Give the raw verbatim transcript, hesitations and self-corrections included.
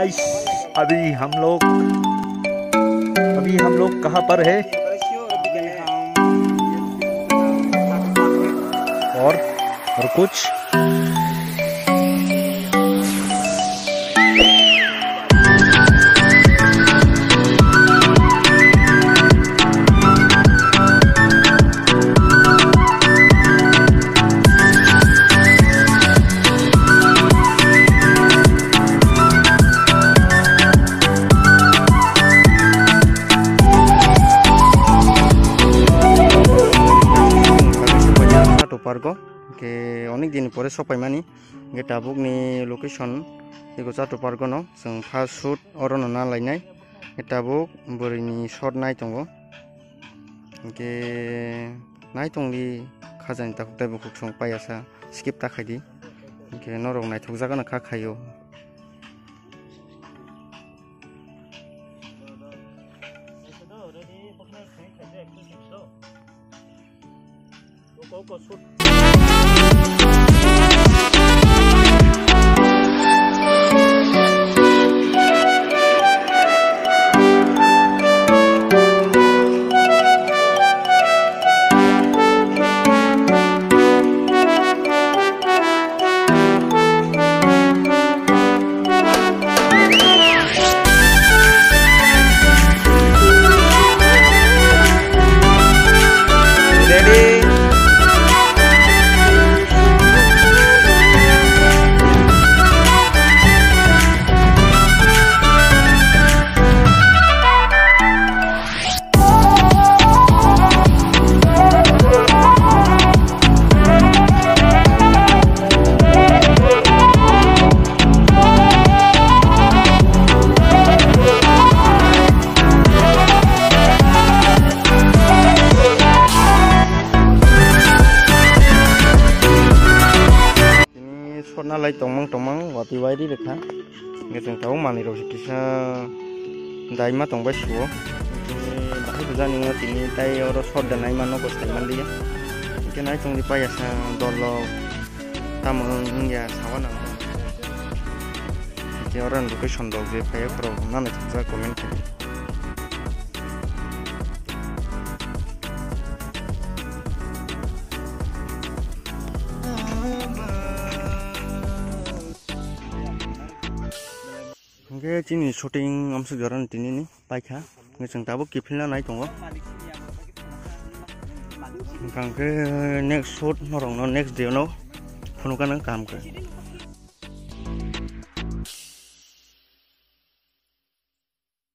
अभी हम लोग, अभी हम लोग कहाँ पर है? और, और कुछ Park o, hingke onek din ni pore sok paimani, hingke tabuk ni location eko Chato Park o no chwng first shoot oro no na lainai, hingke tabuk bwrwi ni shot nai tongo. Hingke naitongdi khajani takhuk tei bukhuk song paiya sa skip ta khaidi. Hingke norok naithok jagano kha khaio. Tini sorna lai tongmang tongmang watwi wairi rekha. Hingke chwng tabuk manwi rok se kisa daima tongbai suo. Hingke bahai bo jani wng tini tai oro sor da naima nogo sai manliya. Hingke nai tongdi paiya sa dolok tamo wng wngya sawa nang. Hingke oro ni location rok je phaiya borok nana chukjak comment khe. Hingke chini shooting amsuk jora ni tini ni paikha. Hingke chwng tabuk kiphilna nai tongo. Hingke next shoot norok no next day no phunukha nang kaham khe.